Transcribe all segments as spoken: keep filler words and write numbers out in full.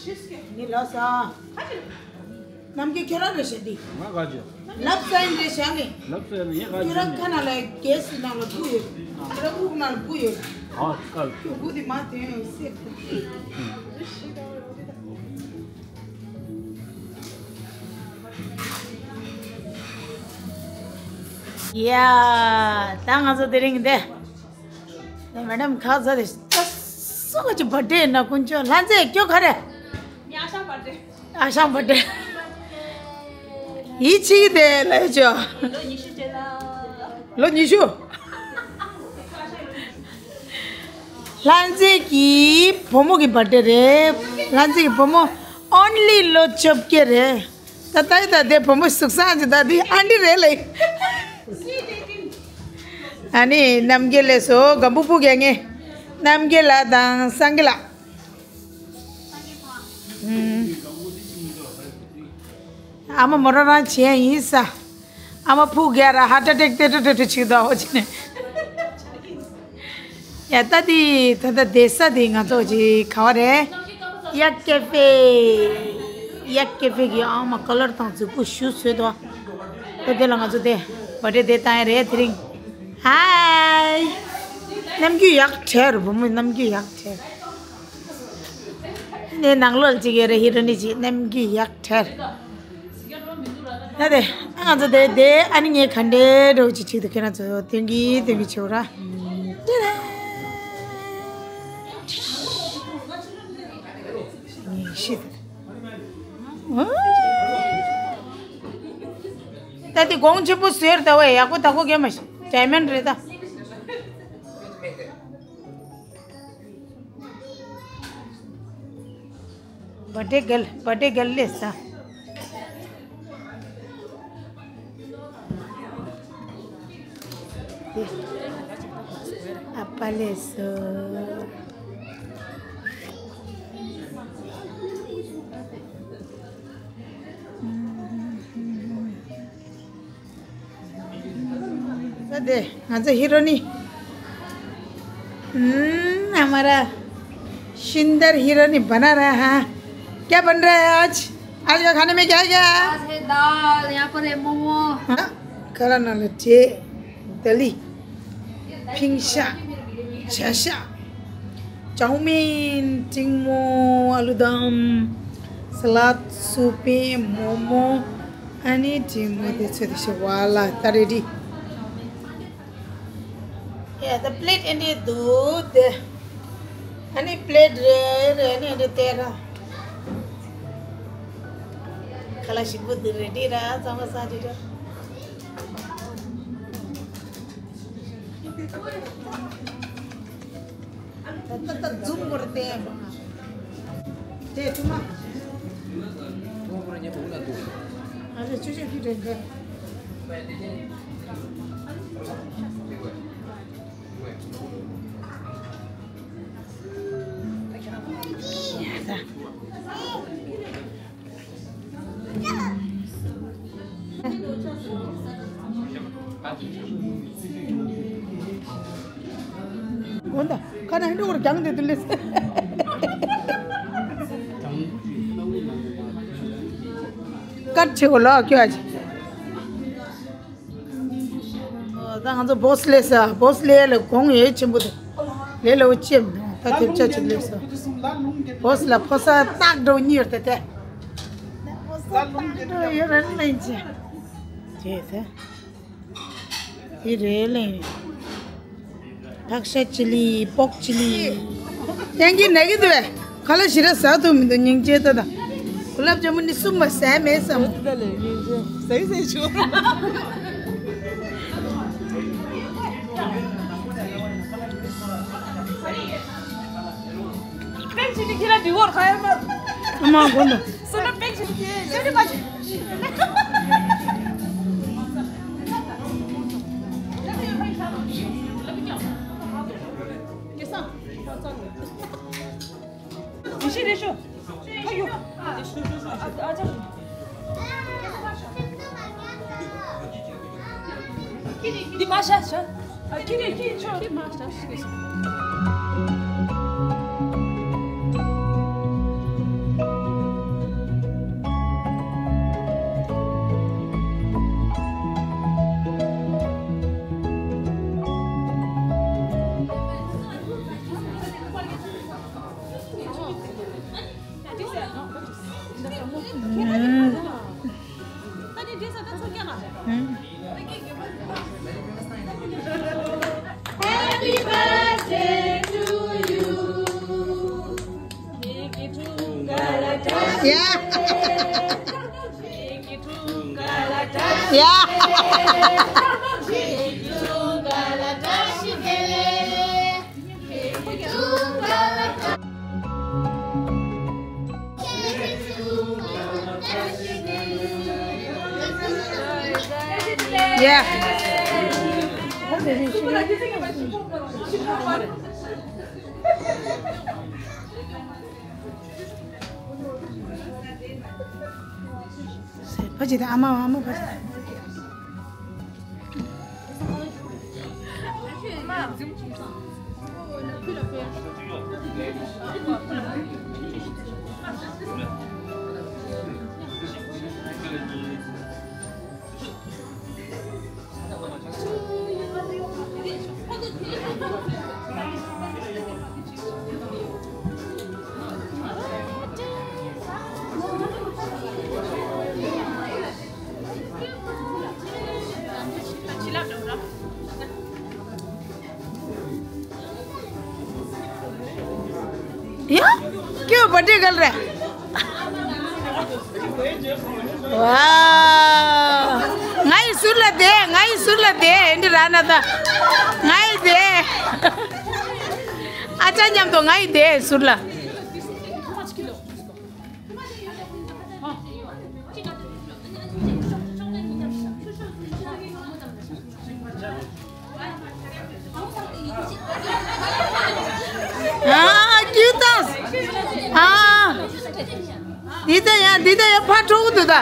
ནི་ལགས་སོ། ནམ་རྒྱུན་ཁྱོད་རང་རེད་ཤག་འདི། ང་ག་ཅི། ལབ་སའི་རེད་ཤག་ནི། ལབ་སའི་ནི་ངས་ག་ཅི་ཁྱོད་རང་ནི། ཁ་ནང་ལ་གེ་སི་ནང་ལ་སྤུ་ཡོད། ཁྱོད་རང་དབུགས་ནང་ལ་སྤུ་ཡོད། ཨ་ཀ། ཁྱོད་སྤུ་དེ་མ་དོན་ཡོད་སེ། ཡ། ད་ང་ཚོ་དེ་རིང་འདི། ནས་མེ་ཌམ་ཁ་ཚ་རེ་ད་སུ་ག་ཅི་བར་ཌེ་ན་དཀོན་མཆོག་ལྷ་མཛེས་ཁྱོད་ག་རེ། ངའི་ཨ་ཞང་བར་ཌེ། ཨ་ཞང་བར་ཌེ། ཡིད་ཆེས་དེ་ལས་ཅོ། ལོ་ཉི་ཤུ་རེད་ལ། ལོ་ཉི་ཤུ། ལྷ་མཛེས་ཀྱི་བུ་མོ་གི་བར་ཌེ་རེད། ལྷ་མཛེས་ཀྱི་བུ་མོ་ཨོན་ལི་ལོ་བཅོ་བརྒྱད་རེད། ད་ལྟ་ཡི་ད་དེ་བུ་མོ་གཟུགས་བཟང་ཅིག་ད་དེ་ཨན་ཊི་རེད་ལེ། ཨ་ནི་རྣམ་རྒྱལ་ལགས་སོ་སྒམ་པོ་སྤུ་རྒྱག་མཁན། རྣམ་རྒྱལ་ལགས་དང་སངས་རྒྱས་ལགས། ཨ་མ་མོ་རང་རང་བྱས་ཡིན་ས། ཨ་མ་ཕུག་ག་ར་ཧ་ཏྲ་ཏྲེག་ཏྲེ་ཏྲ་ཏྲ་ཏྲ་ཅིག་ད་འོ་ཅི་ནས། ཡ་ད་དེ་ད་ད་བསྡད་ས་དེ་ང་ཚོ་ཅིག་ག་བ་རེད། ཡ་ཀེ་ཧྥེ། ཡ་ཀེ་ཧྥེ་གི་ཨ་མ་ཀ་ལར་དང་མཛུབ་གུ་ཞུ་བཟོས་དོ། ད་དེ་ལ་ང་ཚོ་དེ་བ་ཏྲེ་དེ་བཏང་ཡ་རེད་དེ་རིང་། ཧའི། རྣམ་འགྱུར་ཡག་བྲལ་བུ་མོ་རྣམ་འགྱུར་ཡག་བྲལ། ནས་ནང་ལོགས་ཅིག་ཡོད་རེད་ཧི་རོ་ནི་ཅིག་རྣམ་འགྱུར་ཡག་བྲལ། ད་དེ་ཨ་ང་ཚོ་དེ་དེ་ཨ་ནི་ངས་ག་འདྲའི་འགྲོ་ཅིག་ཅིག་ཏུ་ཁྱེད་རང་ཚོ་སྟོན་གི་སྟོན་གི་ཆེ་བ་ར། ངས་ཤི་ད་དེ་གོང་ཆེན་པོ་ཟེར་ད་བས་ཡག་པོ་ད་གོ་གེ་མ་ཤི་ཌའི་མོན་ཌི་རེད་ད། བ་ཏྲེ་གལ་བ་ཏྲེ་གལ་ལེ་ས། ཨ་པ་ལེ་སོ། ད་དེ་ང་ཚོ་ཧི་རོ་ནི། हम्म, हमारा सुंदर हीरोनी बना रहा है। क्या बन रहा है आज? आज का खाने में क्या है क्या? आज है दाल, यहाँ पर है मोमो। ཁ་ལག་ནང་ལ་འབྲས། ད་ལི། ཕིང་ཤ། བྱ་ཤ། ཅའོ་མིན། ཀྲིང་མོ། ཨ་ལུ་དམ། ས་ལད། སུ་པན། མོ་མོ། ཨ་ནི་ཀྲིང་མོ་དེ་ཚོ་དེ་ཤི་བ་ལ་ད་རེ་ཌི། ཡ་ད་པི་ལེཊ་ཨེ་འདྲ་འདུག་དེ། ཨ་ནི་པི་ལེཊ་རེ་རེ་ཨ་ནི་ཨེ་འདྲ་སྟེར་ར། ཁ་ལག་ཞིམ་པོ་འདུག་རེ་ཌི་ར་ཚང་མ་ས་ཅི་འདྲ། ད་ད་ད་འཛུམ་མོར་བསྟན་དེ་ཐུ་མ། ཨ་ཅེ་ཆུ་ཆུ་ཁྱི་དྲན་དེ། འོན་ཏེ་ཁ་ན་ཧིན་དུ་གོར་ཀྱང་དེ་དུ་ལེས། ཀར་ཆེ་གོ་ལོ་ཀྱོ་ཨ་ཅི། ད་ང་ཚོ་བོ་སི་ལས་ས་བོ་སི་ལས་ལ་གོང་ཡོད་ཆེན་པོ་དེ་ལས་ལ་འུ་ཅེམ་ད་ཐེབས་ཆ་ཅིག་ལས་ས་བོ་སི་ལ་ཕོ་ས་སྟག་འགྲོ་གཉིས་ཡོད་དེ་དེ་ཕོ་ས་སྟག་འགྲོ་ཡོད་རན་ལེན་ཅེ་དེ་དེ་དེ་རེད་ལེ། ཕག་ཤ་ཅི་ལི། པོག་ཅི་ལི། ཡང་གི་ནག་གི་འདུག་བས། ཁ་ལག་ཞི་ར་ཟ་ཐུབ་མི་འདུག་སྙིང་རྗེ་ལྟ་དང་། གོ་ལབ་ཇ་མུ་ནི་གསུམ་མ་ཟས་མེད་བསམ། ཟས་ཟས་ཆུ། པེག་ཅི་ནི་ཁྱེད་རང་འདི་བོར་ཁ་ཡར་མ། ཨ་མ་དགོན་དུ། སོ་ན་པེག་ཅི་ནི་ཁྱེད་རང་འདི་བོར་ཁ་ཡར་མ། Happy birthday to you. Yeah. Yeah. Yeah. ཕ་ཅི་དང་ཨ་མ་ཨ་མ་ཕ་ཅི། ཡ། ཁྱོད་བར་ཐི་ཀལ་རེད། ཝའོ། ང་ཡི་ཟུར་ལ་བསྡད། ང་ཡི་ཟུར་ལ་བསྡད། ཨེ་འདྲ་ར་ན་ད། ང་ཡི་བསྡད། ཨ་ཅག་མཉམ་དུ་ང་ཡི་བསྡད་ཟུར་ལ། ཨ། ཀྱུ་ཏང་། ཨ། འདི་ལྟ་ཡ། འདི་ལྟ་ཡ། ཕར་འགྲོ་གི་འདུག་ད།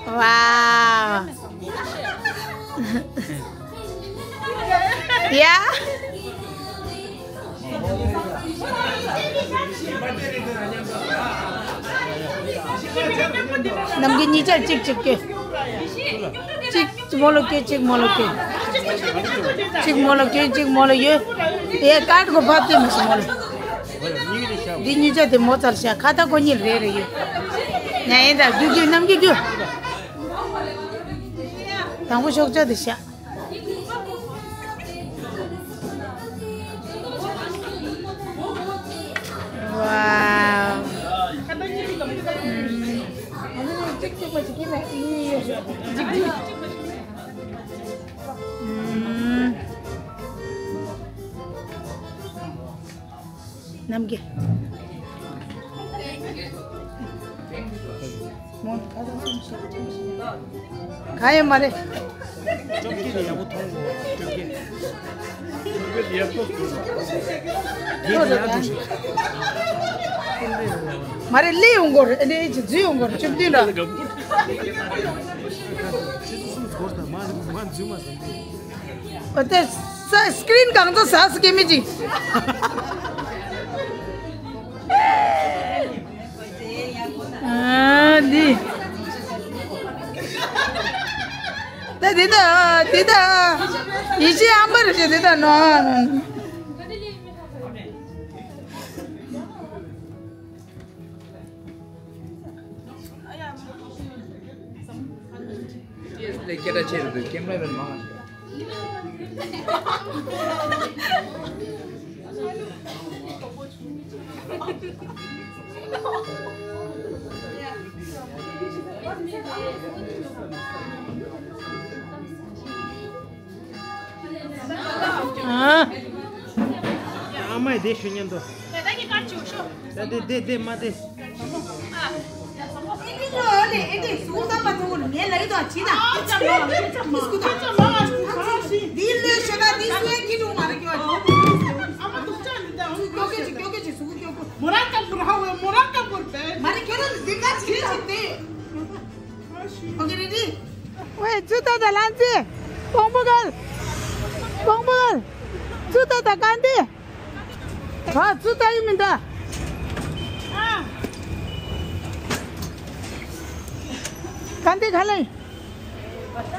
ཝའོ། ཡ། ནམ་གྱི་གཉིས་ཆར་གཅིག་གཅིག་སྐྱོ། གཅིག་མོ་ལོ་སྐྱོ། གཅིག་མོ་ལོ་སྐྱོ། གཅིག་མོ་ལོ་སྐྱོ། གཅིག་མོ་ལོ་ཡོད། ཨེ་ཀར་གོ་ཕབ་དེ་མི་སྲིད་མོ་ལོ། འདི་གཉིས་ཆ་དེ་མོ་ཙལ་ཤ་ཁ་ད་གོ་གཉིས་རེ་རེ་ཡོད། ཉ་ཡིན་ད་རྒྱུ་རྒྱུ་ནམ་གྱི་རྒྱུ། དང་པོ་ཤོག་ཆ་དེ་ཤ། ཝའོ། ནམ་གྱི། ག་ཡོད་མ་རེད། མ་རེད། ལི་ཡོང་གོ་རེད། ལི་ཅི་ཛི་ཡོང་གོ་རེད། བཅུ་བདུན་ར། ཨོ་དེ་ས་སི་ཀྲིན་གང་དུ་ས་སི་ཀེ་མི་ཅི། ཨ་འདི། ད་འདི་ད་འདི་ད། ཡེ་ཤེས་ཨམ་བར་ཞེས་འདི་ད་ནོ། ལས་སྐད་གྲགས་ཆེ་རུ་འདུག་ཀེམ་ར་མེན་མང་། ཨ་མའི་དེ་ཞུ་ཉན་དོ། ད་དེ་དེ་དེ་མ་དེ། ཝེ་ཇུ་ཏ་དང་ལང་ཙི། ཀོང་པོ་གལ། ཀོང་པོ་གལ། ཇུ་ཏ་དང་གན་དི། ཨ་ཙུ་ཏ་ཡི་མི་འདའ། ལྷ་མཛེས་ཁ་ལེན།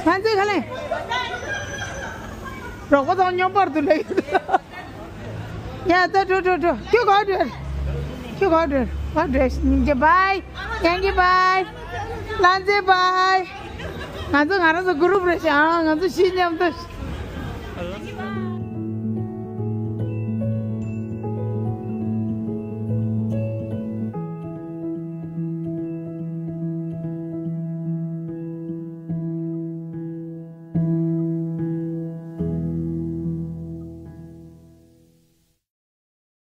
ལྷ་མཛེས་ཁ་ལེན། རོགས་པ་དང་མཉམ་པར་དུ་ལེགས། ཡ་ད་འགྲོ་འགྲོ་འགྲོ། ཁྱོད་ག་འགྲོ། ཁྱོད་ག་འགྲོ། ག་འགྲོ། སྙིང་རྗེ་བའི། སྙིང་རྗེ་བའི། ལྷ་མཛེས་བའི། ང་ཚོ་ང་རང་ཚོ་གུ་རུབ་རེད་ཤག་ང་ཚོ་བཞི་མཉམ་དུ།